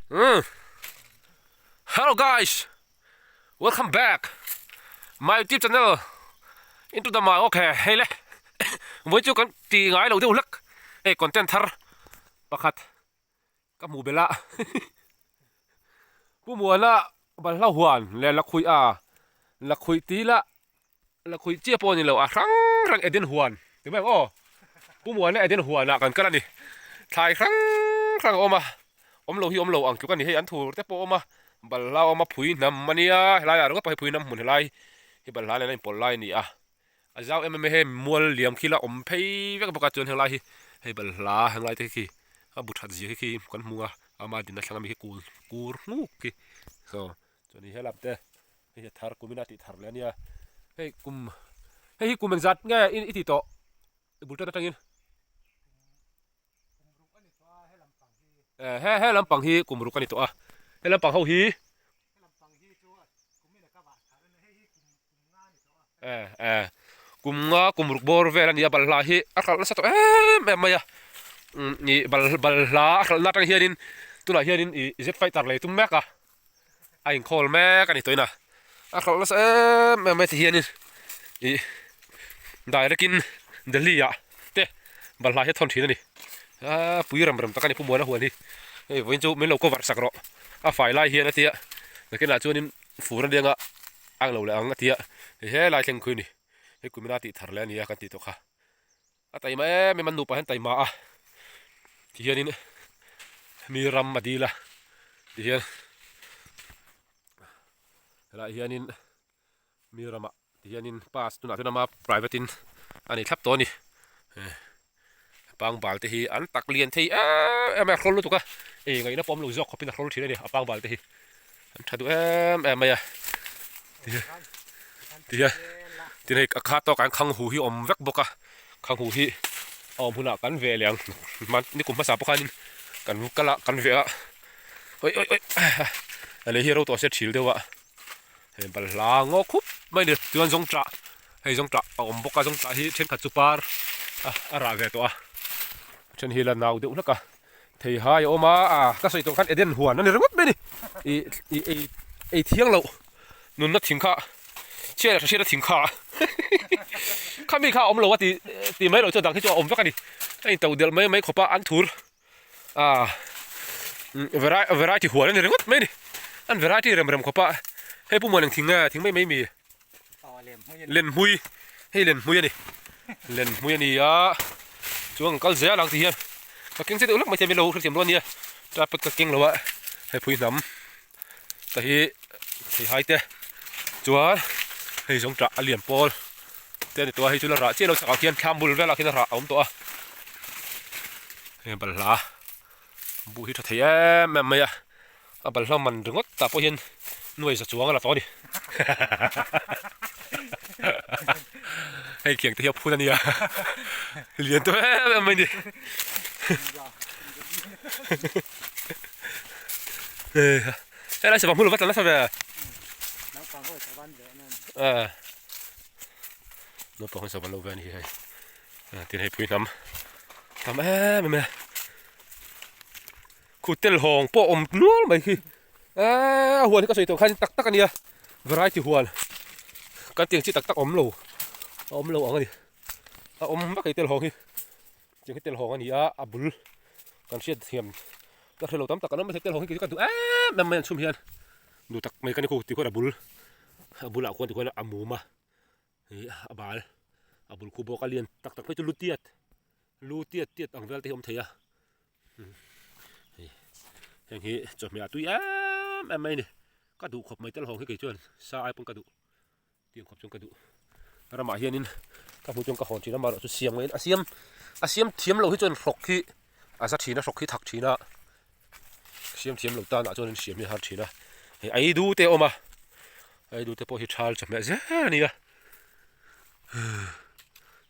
Umm Hello guys Welcome back My YouTube channel Into the my okay hei le Vawi chu kan ti ngai lo deuh hlek hei content thar pakhat ka hmuh belh a Pu Muana balhla huan leh lakhuih a lakhuih tih lah Lakhuih chiah pawh a ni lo, a hrang hrang Eden huan ti mai ang aw. Pu Muana Eden huanah kan kal a ni. Thlai hrang hrang a awm a, awm lo hi awm lo ang tluk a ni. Hei an thur te pawh a awm a, balhla a awm a, phui hnam a nia, helaiah ringawt pawh hei phui hnam hmun helai hi balhla nen a inpawlh lai a ni a. A zau em em a, hei mual liam khi la awm phei vek bawk a, chuan helai hi hei balhla helai te khi a bu that zia khi khi kan hmu a, ama dinna thlang ami khi kul kur nghuk khi saw chuan i helam te. Hei hi a thar kum in a tih thar leh a nia. Hei kum hei hi kum engzat nge i tih tawh i bul tan atangin. He he lampang hi kum ruk a ni tawh a. He lampang ho hi Kum nga kum ruk bawr vel a ni a balhla hi a hralh nasa tawh em em mai a ih balhla a hralhna atang hianin tunah hianin ih z fighter lei tum mek a a inkhawl mek a ni tawhin a a hralh nasa em em mai ti hianin ih direct in Delhi ah te balhla hi a thawn thin a ni a pui rem rem tak a ni Pu Muana huan hi hei vawiin chu min lo cover sak rawh a fai lai hian a tia nakinah chuanin fur a lenga. Ang lo leh ang a ti a, hei he lai thleng khui a ni, hei kumina tih thar leh a ni a kan tih tawh kha. A taima em em a nupa hian taima a, ti hianin mi ram a dil a, ti hian helaiah hianin mi ramah ti hianin pass tunah chuan ama private in a nei thlap tawh a ni. Pangbal te hi an tak lian thei em em a hrawl lutuk a ei ngaihna pawh awm lo zawk khawpin a hrawl thin a ni a pangbal te hi an tha duh em em mai a ti hian tin hei a kha tawkah hian khanghu hi a awm vek bawk a khanghu hi a awm hunah kan ve leh ang nikum hmasa pawh khanin kan kal a kan ve a oi oi oi a lei hi a ro tawh se thil deuh a hei balhla ngaw khup mai a ni chuan zawngṭah Hei zawngṭah a awm bawk a, zawngṭah hi thenkhat chu par a a rah ve tawh a, a then hi la nau deuh hlek a, theihai a awm a, ah ka sawi tawh khan Eden huan a ni ringawt mai a ni, ih ih ei ei thiang loh nunna thing kha chhiat leh hriat a thing kha khami kha a awm lo a ti ti mai loh chuan dang hi chu a awm vek a ni, a into delh mai mai khawp a an thur ah variety huan a ni ringawt mai a ni, an variety rem rem khawp a, hei pumawlh eng thing nge thing mai mai mi. Lenhmui hei lenhmui a ni lenhmui a ni a chuan kan kal zel ang ti hian ka keng che deuh hlek mai thei milo hrethiam dawn a nia tripod ka keng lo a hei phui hnam te hi theihai te chuan hei zawng tah a lian pawl te a ni tawh a hei chu la rah chiah lo chakah khian thlam bul velah khian a rah a awm tawh a hei balhla buh hi tha thei em em mai a. A balhla man ringawt tah pawh hian nuai za chuang a la tawh a ni. Hei khiang te hi a phun a nia. Lian tawh em em mai ni. Hei lai sava hmul va tla nasa ve. Naupang ho sava lo ve a ni hi hei. Tin hei pui hnam tam em em e. Khu tel hawng pawh awm nual mai khi eee a huan hi ka sawi tawh khan tak tak a nia variety huan kan tiang chi tak tak awm lo a awm lo ang a ni a awm vak hei tel hawng hi tiang hi tel hawng a ni a a bul kan hriat thiam ka hre lo tam tak an awm maithei tel hawng hi kei chu ka duh em em mai an chhum hian duh tak mai ka ni khu tikhuan a bul a bulah khuan tikhuan a mum a ih a bal a bul khu bawk a lian tak tak phei chu lu tiat lu tiat tiat ang vel te hi a awm thei a. Heng hi chawhmeh a tui em em mai a ni ka duh khawp mai tel hawng hi kei chuan sa ai pawn ka duh tiang khawp chuan ka duh ramah hianin ka hmuh chuan ka hawn thin a amaherawhchu siam ngeiin a siam a siam thiam loh hi chuan hrawk hi a za thin a hrawk hi thak thin a siam thiam loh tanah chuan siam hi a har thin a hei ei du te a awm a ei du te pawh hi thal chawhmeh zel a ni a.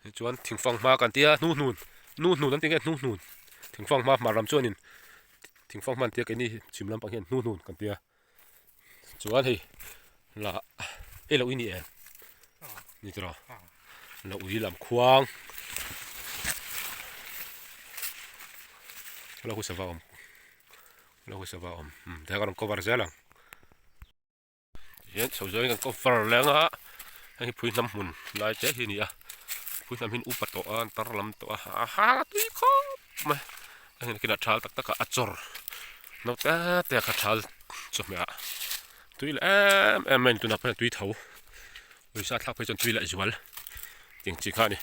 Tichuan thingfang hma kan tia hnu hnun hnu hnun an ti nge hnu hnun thingfang hma hmar lam chuanin thingfang hma an tia keini chhim lampang hian hnu hnun kan tia chuan hei la hei lo ui ni em ni tawh la ui lam khuang la hu sava awm. Lo hi sava awm umm tihian ka rawn cover zel ang tihian chho zawngin kan cover leng a hei hi phui hnam hmun lai te hi a ni a phui hnam hi an upa tawh a an tar lam tawh a a hang a tui khawp mai a hei nakinah thal tak tak ah a chawr naute te kha thal chawhmeh ah tui leh em em mai a ni tunah pawh hian tui tho pawisa thlak phei chuan tui leh zual tih ang chi kha a ni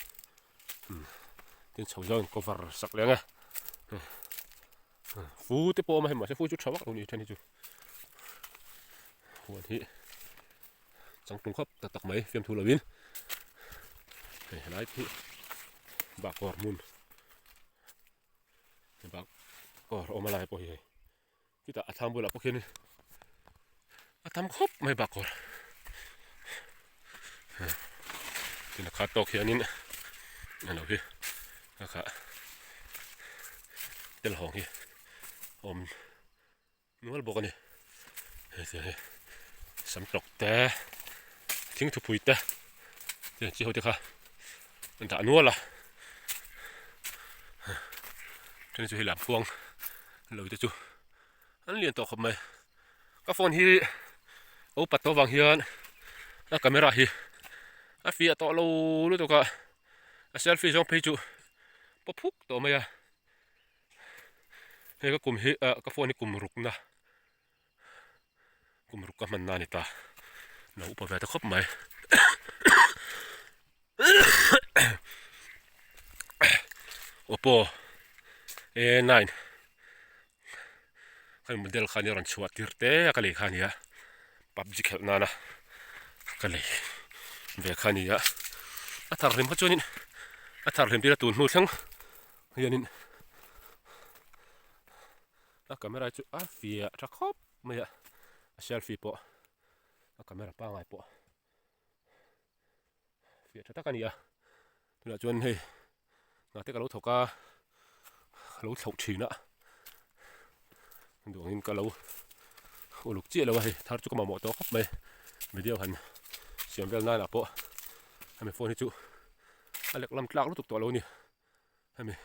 tin chho zawng cover sak leh ang e. Fu te pawh a awm a hei mahse fu chu tha vak lo a ni then hi chu huan hi changtlung khawp tak tak mai fiamthu lovin hei helai hi bakawr hmun bakawr awm a lai pawh hi hei chutah a thlam bulah pawh khian a tam khawp mai bakawr tin a khat tawk hianin a lo hi a khah tel hawng hi a awm nual bawk a ni hei te hi sam tawk te thing thupui te tiang chi ho te kha an dah nual a then chu hei lam khuang lo te chu an lian tawh khawp mai ka phone hi a upat tawh avang hian a camera hi a fiah tawh lo lutuk a a selfie zawng phei chu paw phuk tawh mai a hei ka kum hi ah ka phone hi kum rukna kum ruk ka hmanna a ni ta lo upa ve ta khawp mai Oppo A nine hei model kha nia rawn chhuah tir te a ka lei kha a nia pubg khelh nana ka lei ve kha a nia a thar hlim kha chuanin a thar hlim tir a tun hnu thleng hianin a camera chu a fiah tha khawp mai a a selfie pawh a camera pangngai pawh. Fiah tha tak a ni a tunah chuan hei hna te ka lo thawk a ka lo thlauh thin a duh angin ka lo uluk chiah lo a hei thar chu ka mamawh tawh khawp mai video han siam vel nan ah pawh hemi phone hi chu a lek lam tlak lutuk tawh lo a ni hemi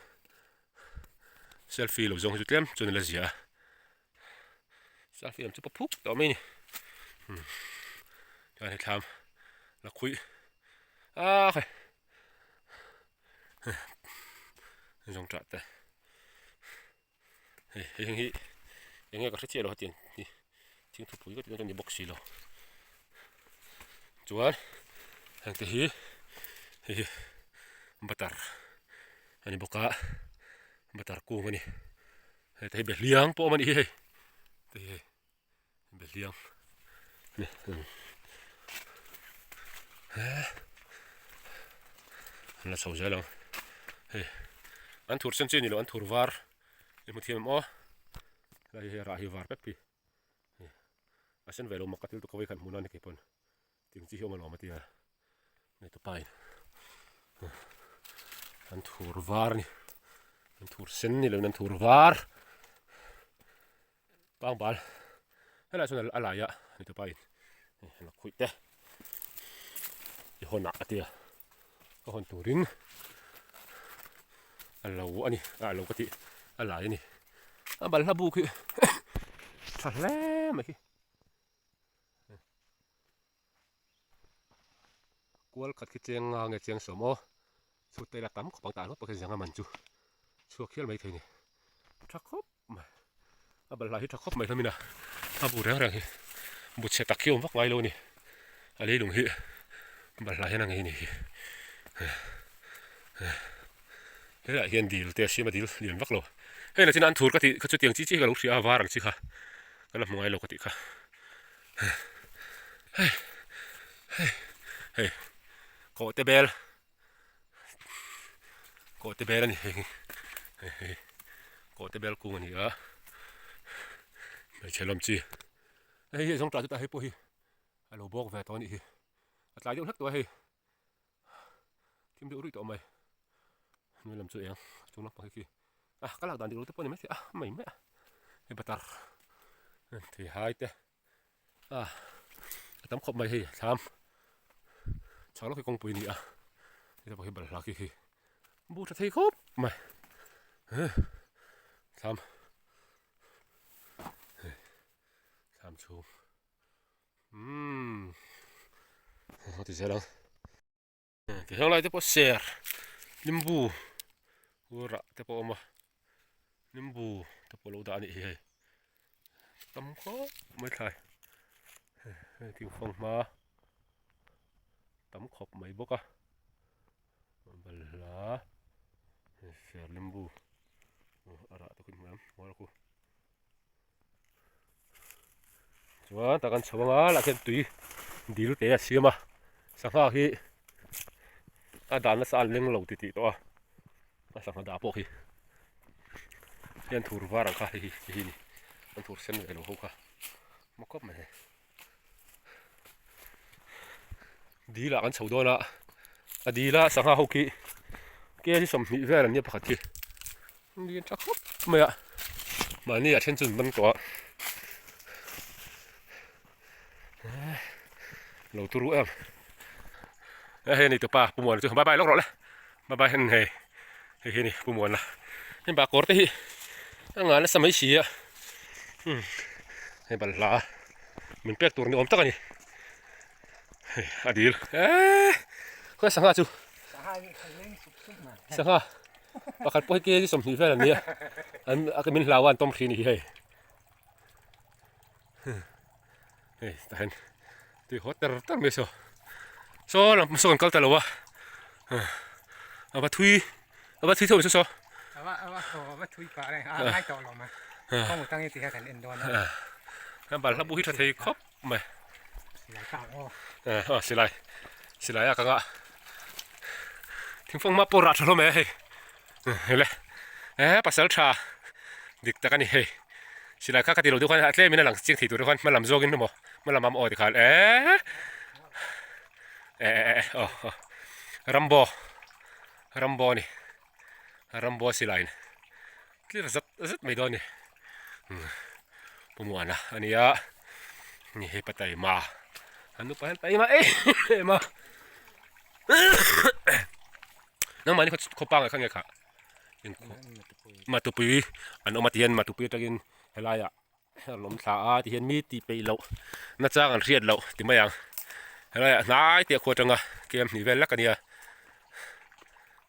selfie lo zawng hi chu tlem chuan a la zia a selfie lam chu pa phuk tawh mai a ni chuan hei thlam la khuih a hei zawng tah te hei hei hi eng nge ka hre chiah lo hetiang hi thing thupui ka tih dawn chuan ni bawk si lo chuan heng te hi hei hi butter a ni bawk a butter kung a ni hei te hi behliang pawh a awm a nih hi hei te hi hei behliang a ni he an la chho zel ang hei an thur sen chi a ni lo an thur var i hmu thiam em aw helai hi hei rah hi var pep hi a sen ve lo mak ka til tuk a vawikhat hmuh nan kei pawn ting chi hi awm alawm a tia nei tu pain an thur var a ni an thur sen ni loin an thur var pangbal helaiah chuan a lai a nei tu pain la khuih te i hawn ah a tia ka hawn turin a lo a ni a lo ka tih a lai a ni a balhla buk hi tha hle mai hi kual khat khi cheng nga nge cheng sawm aw chhut te ila tam khawp ang tah hlawp pakhat zanga man chu chhuak hial maithei a ni tha khawp mai a balhla hi tha khawp mai hlawmin a a bu reng reng hi bu chhe tak hi a awm vak ngai lo a ni a leilung hi balhla hian a ngei a ni hi helaiah hian dil te a siam a dil lian vak lo hei la chin an thur ka tih kha chu tiang chi chi hi ka lo hria a var ang chi kha ka la hmu ngai lo ka tih kha hei hei hei kawh te bel kawh te bel a ni hei hei hei kawh te bel kung a ni a hmeichhe lawm chi hei hi zawng tah chu tah hei pawh hi a lo bawk ve tawh a nih hi a tlai deuh hlek tawh a hei thim deuh ruih tawh mai hnuai lam chu eng chung lampang hi khi a ka lak dan dik lo te pawh a ni maithei a mai mai a hei batar thei hai te a a tam khawp mai hei thlam chhak lawk hi kawngpui a ni a heta pawh hi balhla khi khi bu tha thei khawp mai thlam. Thlam chhung umm a ti zel ang ti heng lai te pawh ser limbu rah te pawh a awm a limbu te pawh a lo dah a nih hi hei tam khawp mai thlai hei thingfang hma tam khawp mai bawk a balhla ser limbu a rah te khu hmuh ang hmuh ang. Chuan tah kan chho anga lah khian tui dil te a siam a sangha hi a dan nasa a leng lo titih tawh a a sangha dah pawh khi hian thur var ang kha hei hi hei hi ni an thur sen ve lo ho kha maw khawp mai hei dil ah kan chho dawn a a dil a sangha ho khi kg 20 vel an nia pakhat khi. Lian tha khawp mai a mahni ah then chu an man tawh a lo turu em a hei a ni tupa pu muana chu bye bye lawk rawh le bye bye hen hei hei hi a ni pu muana hei bah kawr te hi a ngah nasa mai si a umm hei balhla min pek tur ni awm tak a ni hei a dil eee khawi sangha chu sangha. Pakhat pawh hi kg 20 vel an nia an a min hlau a an tawm hri a ni hi hei hei tah hian tui haw ter ter mai saw saw lam saw kan kal ta lo a a va thui a va thui theuh saw saw a va a va saw a va thui pah reng a ngai tawh lo ma kawng tang hi ti hian kan en dawn a a balhla bu hi tha thei khawp mai silai ka ang aw aw silai silai a ka ngah thingfang mah pawh rah tha hlawm e hei hei le e pasal tha dik tak a ni hei silai kha ka ti lo deuh khan a tlem in a lang chiang thei tur khan hma lam zawk in emaw hma lam am aw tikhan e e e e aw aw rambo rambo a ni rambo silai in tlir zat zat mai dawn a ni Pumuana a ni a ni hei pa taima an nupa hian taima em em a nangmahni khaw khaw pangai kha nge kha matupui an awm a tihian matupui atangin helaiah a lawm thla a tihian mi tih peih loh nachang an hriat loh ti mai ang helaiah hnai te a khua atanga kem hnih vel lek a nia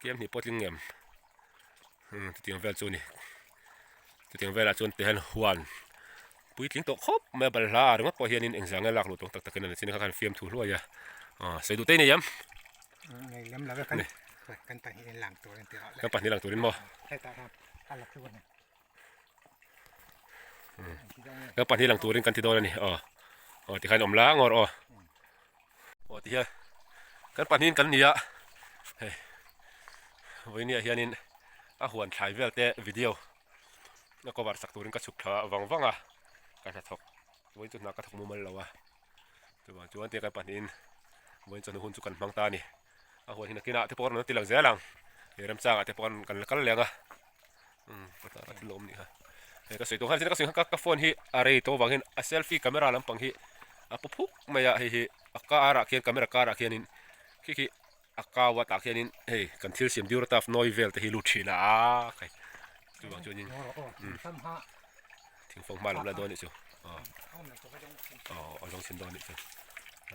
kem hnih pawh tling ngem. Chutiang vel chu a ni chutiang velah chuan tihian huan puitling tawh khawp mai a balhla ah ringawt pawh hianin engzah nge lak luh tawng tak takin a ni chin kha khan fiamthu hluai a aw sawi duh te i nei em? Nei lem lo e kan kan pahnih lang turin ti rawh le kan pahnih lang turin maw kan pahnih lang turin kan ti dawn a ni aw aw tikhan awm la ngawr aw aw tihian kan pahnihin kan ni a hei vawinia hianin a huan thlai vel te video a cover sak turin ka chhuk thla vang vang a ka hnathawk vawiin chu hna ka thawk mumal lo a chuvang chuan tia kan pahnihin vawiin chawhnu hun chu kan hmang ta a ni a huan hi nakinah te pawh rawn ti lang zel ang he remchangah te pawh kan la kal leng a umm ka tah thil a awm nih kha hei ka sawi tawh khan ka sawi khan ka phone hi a rei tawh avang hian a selfie camera lampang hi a paw phuk mai a hei hi a car ah khian camera car ah khianin khi khi a kau a tah khianin hei kan thil siam durotaf nawi vel te hi lut thin a khai chuvang chuanin thingfang hma lam la dawn anih chu aw aw a zawng chhin dawn anih chu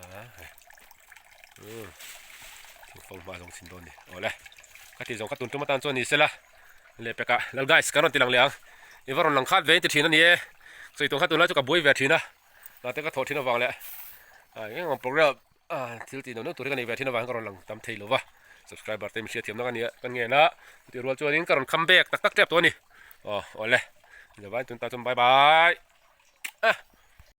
a hei umm thingfang hma a zawng chhin dawn a ni aw le ka tih zawng kha tun tum atan chuan ni sela leh pekah lal guys kan rawn ti lang leh ang i va rawn lang khat ve in ti thin a ni e sawi tawng kha tunlai chu ka buai ve thin a mahse ka thawh thin avang leh a eng eng program thil tih neuh neuh tur hi ka neih ve thin avangin ka rawn lang tam thei lo va subscriber te mi hriatthiamna ka nia ka ngen a chutih rual chuanin ka rawn come back tak tak tep tawh a ni aw awle zavai tun ta chuan bye bye ah.